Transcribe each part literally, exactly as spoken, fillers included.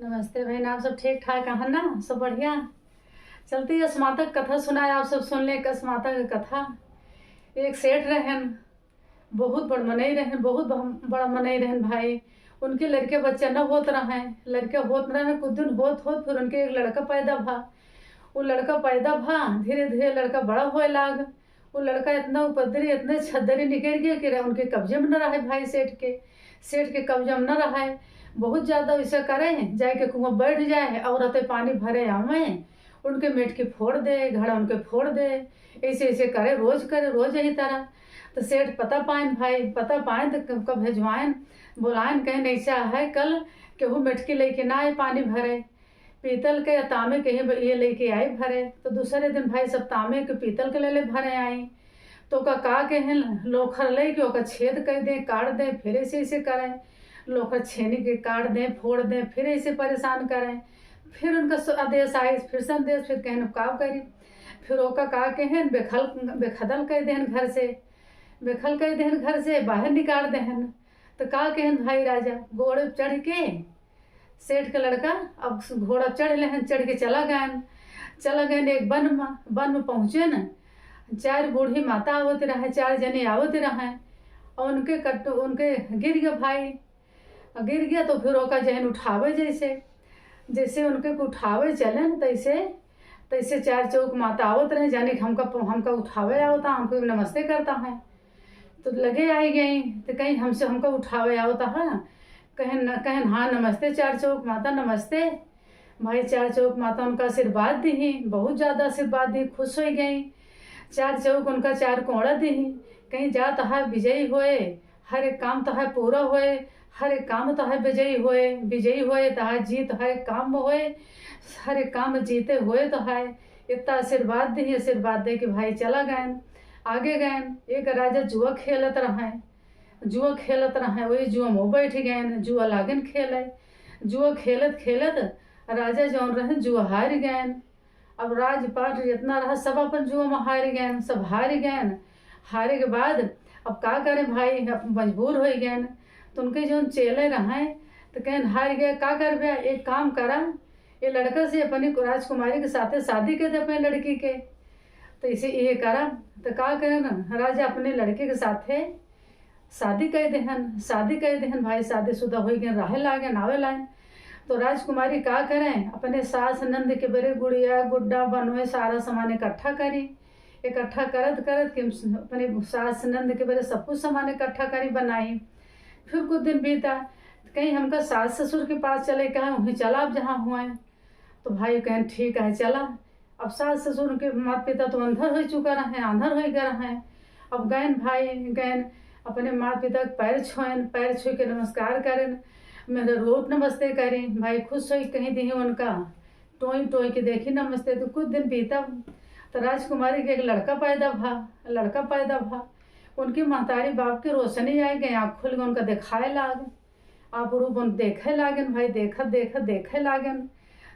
नमस्ते बहन, आप सब ठीक ठाक हैं ना? सब बढ़िया? चलती है असमाता क कथा सुनाए, आप सब सुन ले असमाता क कथा। एक सेठ रहन, बहुत बड़ मनई रहन, बहुत बड़ मनई रहन भाई। उनके लड़के बच्चा न होत रहे, लड़के होत न रहे, कुछ दिन होत होत फिर उनके एक लड़का पैदा भा। वो लड़का पैदा भा, धीरे धीरे लड़का बड़ा होए लाग। वो लड़का इतना उपद्री, इतने छद्दरी निकल गया कि उनके कब्जे में न रहे भाई सेठ के, सेठ के कब्जे में न रहे। बहुत ज्यादा वैसे करे, जाए के कुआं बैठ जाए, औरतें पानी भरे आवे, उनके मेटकी फोड़ दे, घड़ा उनके फोड़ दे, ऐसे ऐसे करे, रोज करे, रोज यही तरह। तो सेठ पता पाइन भाई, पता पाइन तो क-, कब भेजवाइन, बोलाइन, कहेन ऐसा है कल केहू मेटकी लेके ना आए पानी भरे, पीतल के या तामे के ही ब-, ये लेके आई भरे। तो दूसरे दिन भाई सब तामे के पीतल के ले ले भरे आई। तो ओका का कहेन, लोखर लेके ओका छेद कर दे, काट दे, फिर ऐसे ऐसे करे। लोखर छेनी के काट दे, फोड़ दे, फिर ऐसे परेशान करे। फिर उनका स-, आदेश आए, फिर संदेश, फिर कहेन का करी। फिर ओका का कहेन, बेखल, बेखदल कर देन घर से, बेखल कर देन घर से, बाहर निकाल देन। तो का कहेन भाई राजा, घोड़े पे चढ़ के सेठ के लड़का अब घोड़ा चढ़ लेहन, चढ़ के चला गयन। चला गयन एक वन में, वन में पहुँचे न, चार बूढ़ी माता आवत रहे, चार जने आवत रहे, और उनके कट, उनके गिर गया भाई। और गिर गया तो फिर ओका जहन उठावे जैसे, जैसे उनके को उठावे चले न तैसे, तैसे चार चौक माता आवत रहे, जाने कि हमका, हमका उठावे आवता, हमको नमस्ते करता है। तो लगे आई गई, तो कहीं हमसे, हमका उठावे आवता है, कहेन न, कहेन, "हाँ, नमस्ते चार चौक माता, नमस्ते।" भाई चार चौक माता उनका आशीर्वाद दी, बहुत ज्यादा आशीर्वाद दी, खुश हो गई। चार चौक उनका चार कोड़ा दी, कहीं जा तहार विजयी होए, हर एक काम तहार पूरा होए, हर एक काम तहार विजयी होए, विजयी होए तहार जीत हर एक काम में होए, हर एक काम में जीते होए तहार। इतना आशीर्वाद दी, आशीर्वाद दे के भाई चला गयन, आगे गयन। एक राजा जुआ खेलत रहे, जुआ खेलत रहे, वही जुआ में बैठ गयन, जुआ लागन खेले। जुआ खेलत खेलत राजा जौन रहे जुआ हार गयन। अब राजपाट जितना रहा सब अपन जुआ में हार गयन, सब हार गयन। हारे के बाद अब का करे भाई, अब मजबूर हो गयन। तो उनके जौन चेले रहे तो कहेन, "हार गए, का करबे? एक काम करा, ये लड़का से अपनी राजकुमारी के साथे शादी कर दे अपने लड़की के।" तो इसे ये करा। तो का करेन, राजा अपने लड़के के साथे शादी कइ देहन, शादी कइ देहन भाई, शादीशुदा होइ गए, रहे लागेन, आवे लागेन। तो राजकुमारी का करें, अपने सास नंद के बरे गुड़िया, गुड्डा, बनवे, सारा सामान इकट्ठा करी। इकट्ठा करत करत कि अपने सास नंद के बरे सब कुछ सामान इकट्ठा करी, बनाई। फिर कुछ दिन बीता, कहीं हमका सास ससुर के पास चले, कहा वहीं चला, आप जहाँ हुए। तो भाई कहेन, "ठीक है, चला।" अब सास ससुर के माता पिता तो अंधर हो चुका रहे, आंधर हो गए रहे। अब गयन भाई, गयन अपने माता पिता के पैर छुएन, पैर छू के नमस्कार करेन, मेरे रोट नमस्ते करी। भाई खुश हो कहीं दी उनका, टोई टोई के देखी नमस्ते। तो कुछ दिन बीता तो राजकुमारी के एक लड़का पैदा भा, लड़का पैदा भा। उनकी महतारी बाप के रोशनी आए गए, आँख खुल गए, उनका दिखाए लाग। आप रूप उन देखे लागेन भाई, देखत देखत देखे लागेन।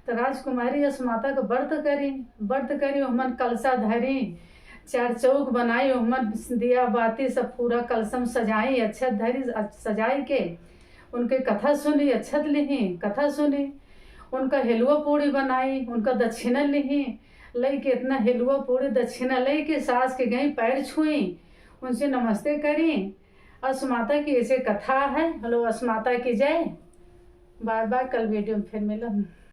तो राजकुमारी असमाता के व्रत करी, व्रत करी, ओहमन कलसा धरी, चार चौक बनाई, ओहमन दिया बाती सब पूरा कलसम सजाई, अच्छत धरी, सजाई के उनके कथा सुनी, अच्छत लिही, कथा सुनी। उनका हेलुआ पूड़ी बनाई, उनका दक्षिणा लिही, लई के इतना हेलुआ पूड़ी दक्षिणा लई के सास के गई पैर छुई, उनसे नमस्ते करी। असमाता की ऐसे कथा है। हेलो, असमाता की जय। बाय बाय, कल वीडियो में फिर मिलब।